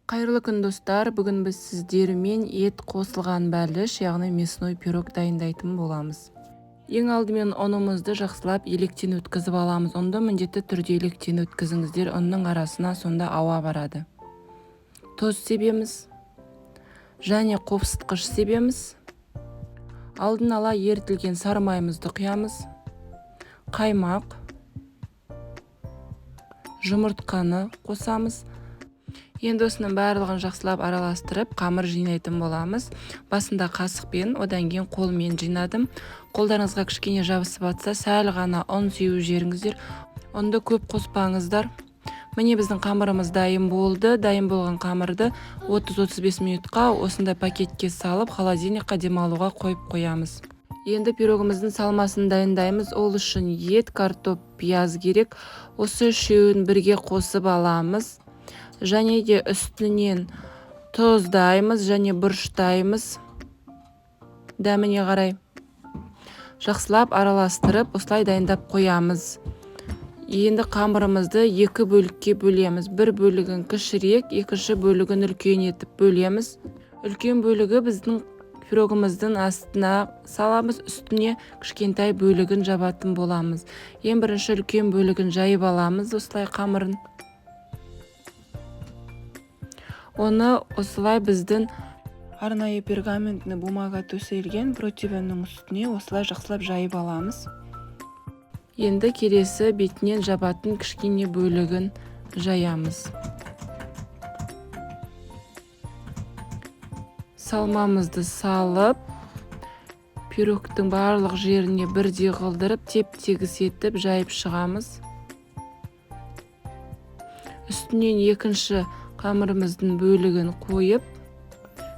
Қайырлы күн, достар! Бүгін біз сіздермен ет қосылған бәліш, яғни мясной пирог дайындайтын боламыз. Ең алдымен ұнымызды жақсылап електен өткізіп аламыз. Ұнды міндетті түрде електен өткізіңіздер, ұнның арасына сонда ауа барады. Тұз себеміз және қопсытқыш себеміз. Алдын ала ерітілген сары майымызды құямыз. Қаймақ, жұмыртқаны қосамыз. Енді осының барлығын жақсылап араластырып, қамыр жинайтын боламыз. Басында қасықпен, одан кейін қолмен жинадым. Қолдарыңызға кішкене жабысып атса, сәл ғана ұн сеуіп жіберіңіздер. Ұнды көп қоспаңыздар. Міне, біздің қамырымыз дайын болды. Дайын болған қамырды 30-35 минутқа осындай пакетке салып, холодильникқа демалуға қойып қоямыз. Енді пирогымыздың салмасын дайындаймыз. Ол үшін ет, картоп, пияз керек. Осы үшеуін бірге қосып аламыз. Және де үстінен тұздаймыз және бұрыштаймыз дәміне қарай. Жақсылап араластырып, осылай дайындап қоямыз. Енді қамырымызды екі бөлікке бөлеміз. Бір бөлігін кішірек, екінші бөлігін үлкен етіп бөлеміз. Үлкен бөлігі біздің пирогымыздың астына саламыз, үстіне кішкентай бөлігін жабатын боламыз. Ең бірінші үлкен бөлігін жайып аламыз осылай қамырын. Оны осылай біздің арнайы пергаментный бумага төселген противеннің үстіне осылай жақсылап жайып аламыз. Енді келесі бетінен жабатын кішкене бөлігін жаямыз. Салмамызды салып, пирогтың барлық жеріне бірдей қылдырып, теп-тегіс етіп жайып шығамыз. Үстінен екінші қамырымыздың бөлігін қойып,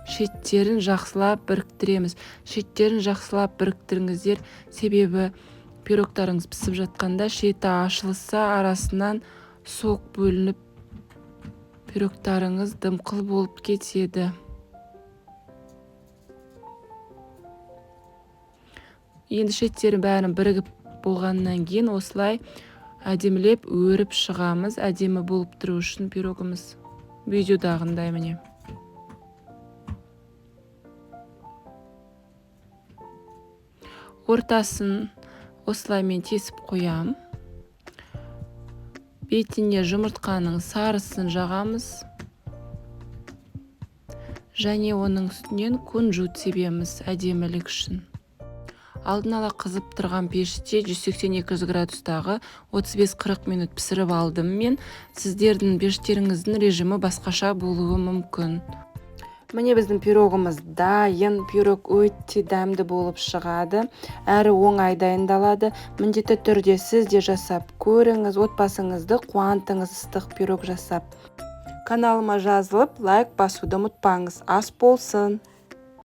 шеттерін жақсылап біріктіреміз. Шеттерін жақсылап біріктіріңіздер, себебі пирогтарыңыз пісіп жатқанда шеті ашылса, арасынан сок бөлініп, пирогтарыңыз дымқыл болып кетеді. Енді шеттері бәрін бірігіп болғаннан кейін осылай әдемілеп өріп шығамыз, әдемі болып тұру үшін пирогымыз. Видеодағындай міне. Ортасын осылай мен тесіп қоям. Бетіне жұмыртқаның сарысын жағамыз. Және оның үстінен кунжут себеміз әдемілік үшін. Алдын ала қызып тұрған пеште 180-200 градустағы 35-40 минут пісіріп алдым мен. Сіздердің пештеріңіздің режимі басқаша болуы мүмкін. Міне, біздің пирогымыз дайын. Пирог өте дәмді болып шығады, әрі оңай дайындалады. Міндетті түрде сіз де жасап көріңіз, отбасыңызды қуантыңыз ыстық пирог жасап. Каналыма жазылып, лайк басуды ұмытпаңыз. Ас болсын!